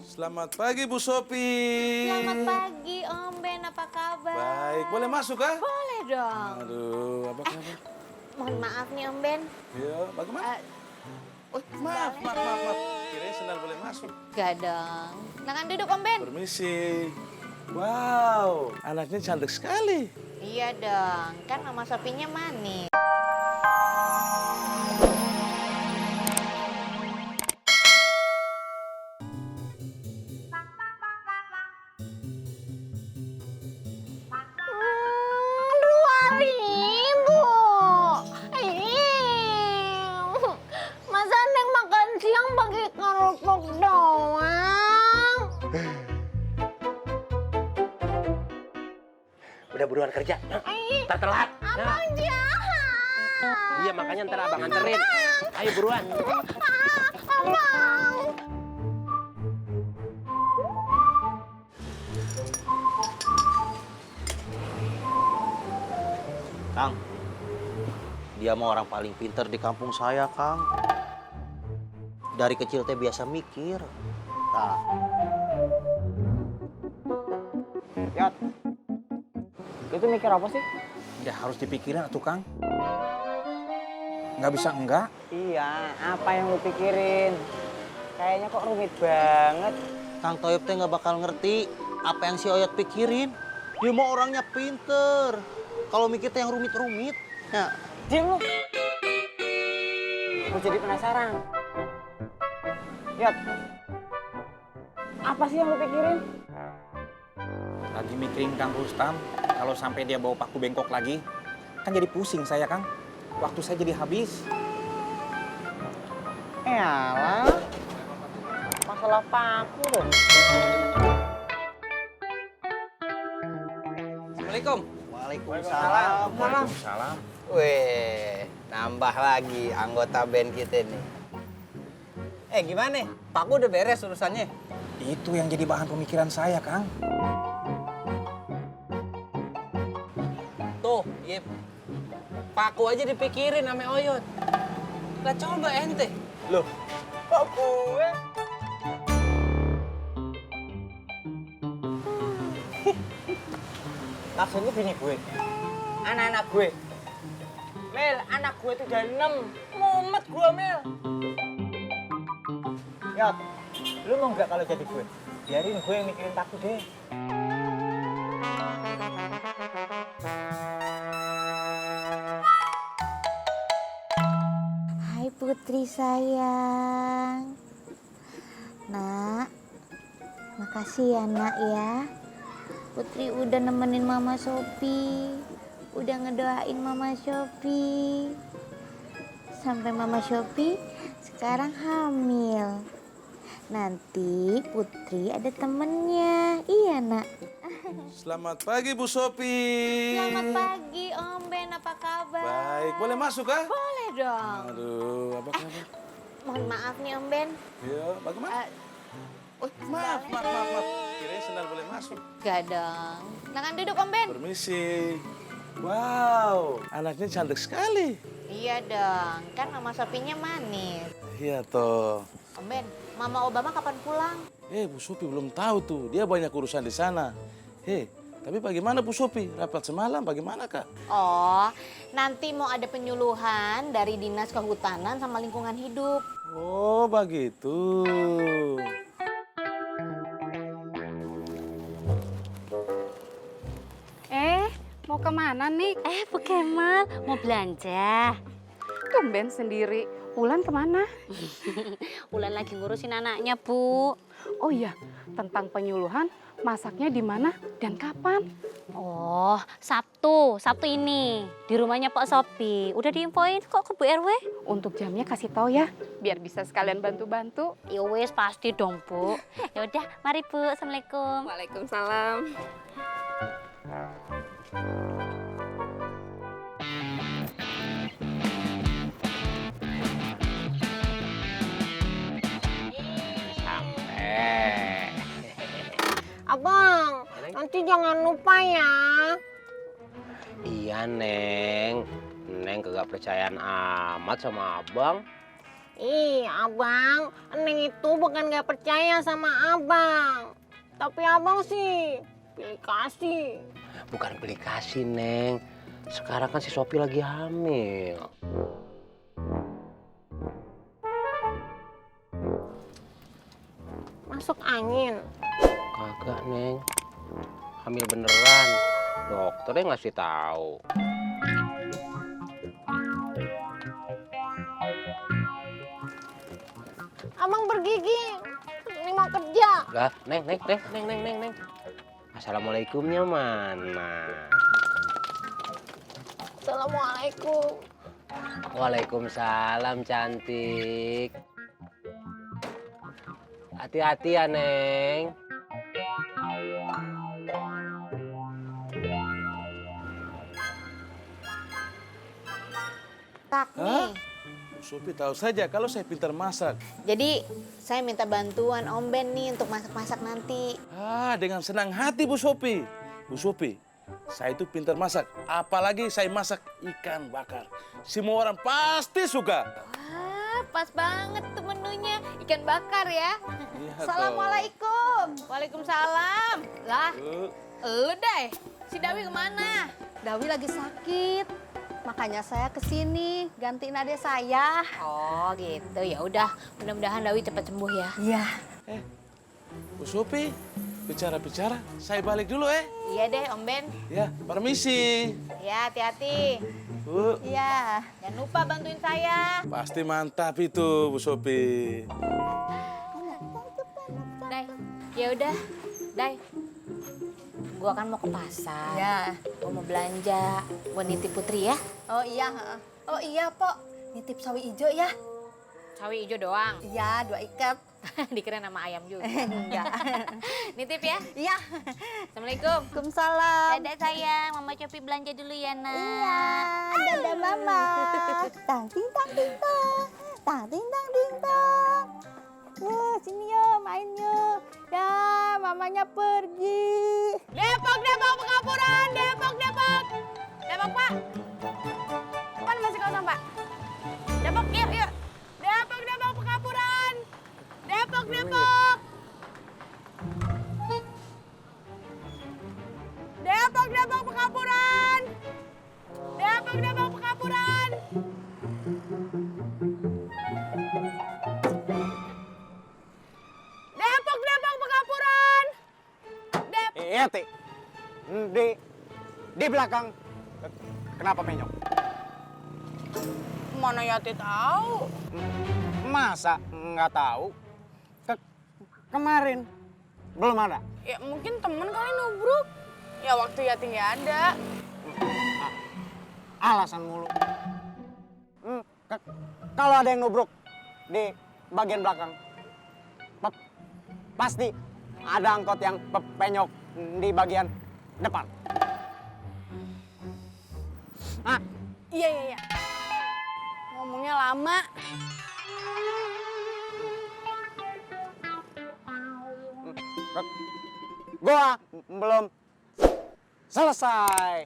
Selamat pagi Bu Sopi. Selamat pagi Om Ben, apa kabar? Baik, boleh masuk kah? Boleh dong. Aduh, apa kabar? Mohon maaf nih Om Ben. Iya, bagaimana? Oh, maaf. Kirain sendal boleh masuk. Gak dong. Silakan duduk Om Ben. Permisi. Wow, anaknya cantik sekali. Iya dong, kan nama Sopinya manis. Masa Neng makan siang pakai kerupuk doang? Udah buruan kerja. Ntar telat. Abang jahat. Iya, makanya ntar abang anterin. Ayo buruan. Abang. Kang, dia mah orang paling pinter di kampung saya, Kang. Dari kecil teh biasa mikir. Nah, Yot, itu mikir apa sih? Ya harus dipikirin atuh Kang. Nggak bisa enggak. Iya, apa yang lu pikirin? Kayaknya kok rumit banget. Kang Toyib teh nggak bakal ngerti apa yang si Oyot pikirin. Dia mah orangnya pinter. Kalau mikir teh yang rumit-rumit. Ya, Diam lu. Gue jadi penasaran. Yot, apa sih yang lu pikirin? Lagi mikirin Kang Rustam. Kalau sampai dia bawa paku bengkok lagi, kan jadi pusing saya Kang. Waktu saya jadi habis. Alah, masalah paku dong. Assalamualaikum. Waalaikumsalam. Waalaikumsalam. Weh, nambah lagi anggota band kita nih. Gimana? Paku udah beres urusannya? Itu yang jadi bahan pemikiran saya Kang. Tuh, Yip. Paku aja dipikirin sama Oyot. Lah coba ente. Loh, kok gue? Maksudnya bini gue? Anak-anak gue? Mel, anak gue tuh udah 6. Mumet gue, Mel. Yot, lu mau nggak kalau jadi gue? Biarin gue yang mikirin paku deh. Hai Putri sayang. Nak, makasih ya Nak ya. Putri udah nemenin Mama Sopi, udah ngedoain Mama Sopi. Sampai Mama Sopi sekarang hamil. Nanti Putri ada temennya, iya Nak. Selamat pagi Bu Sopi. Selamat pagi Om Ben, apa kabar? Baik, boleh masuk kah? Boleh dong. Aduh, apa kabar? Mohon maaf nih Om Ben. Iya, bagaimana? Oh, maaf. Kirain sendal boleh masuk. Gak dong. Silakan duduk Om Ben. Permisi. Wow, anaknya cantik sekali. Iya dong, kan nama Sopinya manis. Iya toh. Om Ben, Mama Obama kapan pulang? Bu Sopi belum tahu tuh, dia banyak urusan di sana. Tapi bagaimana Bu Sopi? Rapat semalam bagaimana Kak? Oh, nanti mau ada penyuluhan dari Dinas Kehutanan sama Lingkungan Hidup. Oh begitu. Mau kemana nih? Bu Kemal, mau belanja. Tumben sendiri. Ulan kemana? Ulan lagi ngurusin anaknya, Bu. Oh iya, tentang penyuluhan, masaknya di mana dan kapan? Oh, Sabtu ini. Di rumahnya Pak Sopi. Udah diinfoin kok ke Bu RW? Untuk jamnya kasih tahu ya, biar bisa sekalian bantu-bantu. Ya wes, pasti dong, Bu. Ya udah, mari Bu. Assalamualaikum. Waalaikumsalam. Abang, nanti jangan lupa ya. Iya, Neng. Neng kagak percayaan amat sama abang. Ih, abang, Neng itu bukan nggak percaya sama abang. Tapi abang sih pilih kasih. Bukan beli kasih, Neng. Sekarang kan si Sophie lagi hamil. Masuk angin. Kagak, Neng. Hamil beneran. Dokternya ngasih tahu. Abang bergigi. Ini mau kerja. Lah, Neng. Assalamualaikumnya mana? Assalamualaikum. Waalaikumsalam, cantik. Hati-hati ya, Neng. Tak nih. Bu Sophie tahu saja kalau saya pintar masak. Jadi saya minta bantuan Om Ben nih untuk masak-masak nanti. Dengan senang hati Bu Sophie. Bu Sophie, saya itu pintar masak. Apalagi saya masak ikan bakar. Semua orang pasti suka. Wah, pas banget tuh menunya. Ikan bakar ya. Iya, Assalamualaikum. Waalaikumsalam. Lah, toh. lu deh. Si Dawi kemana? Dawi lagi sakit, makanya saya kesini gantiin adik saya. Oh gitu, ya udah. Mudah-mudahan Dawi cepat sembuh ya. Iya. Bu Sophie, bicara-bicara, saya balik dulu Iya deh Om Ben. Ya, permisi. Ya hati-hati. Bu, Iya. Jangan lupa bantuin saya. pasti mantap itu Bu Sophie. Dai, ya udah, Dai. Gua kan mau ke pasar. Ya. Gua mau belanja buat nitip Putri ya. Oh iya. Oh iya, Pok. Nitip sawi ijo ya. Sawi hijau doang. Iya, 2 ikat. Dikira nama ayam juga. Enggak. Nitip ya. Iya. Assalamualaikum. Waalaikumsalam. Dadah sayang, Mama Copi belanja dulu ya nak. Iya. Dadah Mama. Tang ting tang ting tang. Tang ting tang ting tang. Sini yuk, main yuk. Ya, mamanya pergi. Depok, Pekapuran, Depok. Depok, Pak. Pan masih kosong, Pak. Depok, yuk. Depok, Pekapuran. Depok. Depok, Pekapuran. Depok, Pekapuran. Depok, Pekapuran. Iya, Ti. Di belakang. Kenapa menyok? Mana Yati tahu? Masa nggak tahu? Kemarin belum ada. Ya mungkin temen kali nubruk. Ya waktu Yati nggak ada. Alasan mulu. Kalau ada yang nubruk di bagian belakang, pasti ada angkot yang penyok di bagian depan. Iya. Ngomongnya lama. Gua belum selesai.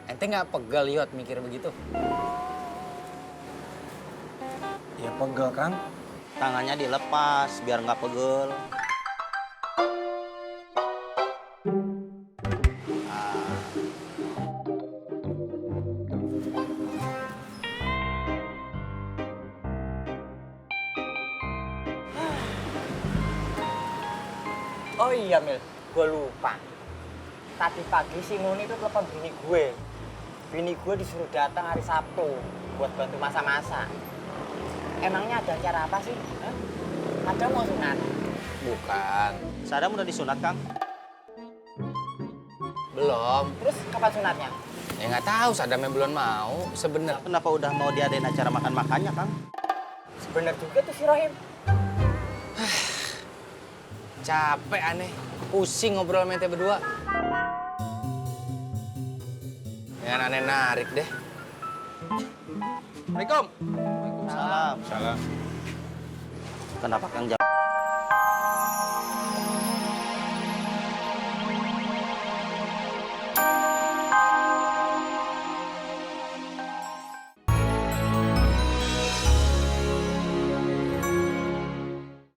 Ente nggak pegel Yot mikir begitu? Ya pegel, Kang. Tangannya dilepas biar nggak pegel. Oh iya Mil, gue lupa. Tadi pagi si Nuni tuh telepon bini gue. Bini gue disuruh datang hari Sabtu buat bantu masak-masak. Emangnya ada acara apa sih? Hah? Ada mau sunat? Bukan. Sadam udah disunat, Kang? Belum. Terus kapan sunatnya? Ya nggak tahu, Sadamnya belum mau. Sebenarnya Kenapa udah mau diadain acara makan-makannya, Kang? Sebener juga tuh si Rohim. Capek aneh. Pusing ngobrol sama ente berdua. Yang aneh narik deh. Assalamualaikum. Salam. Salam. Kenapa Kang Jamal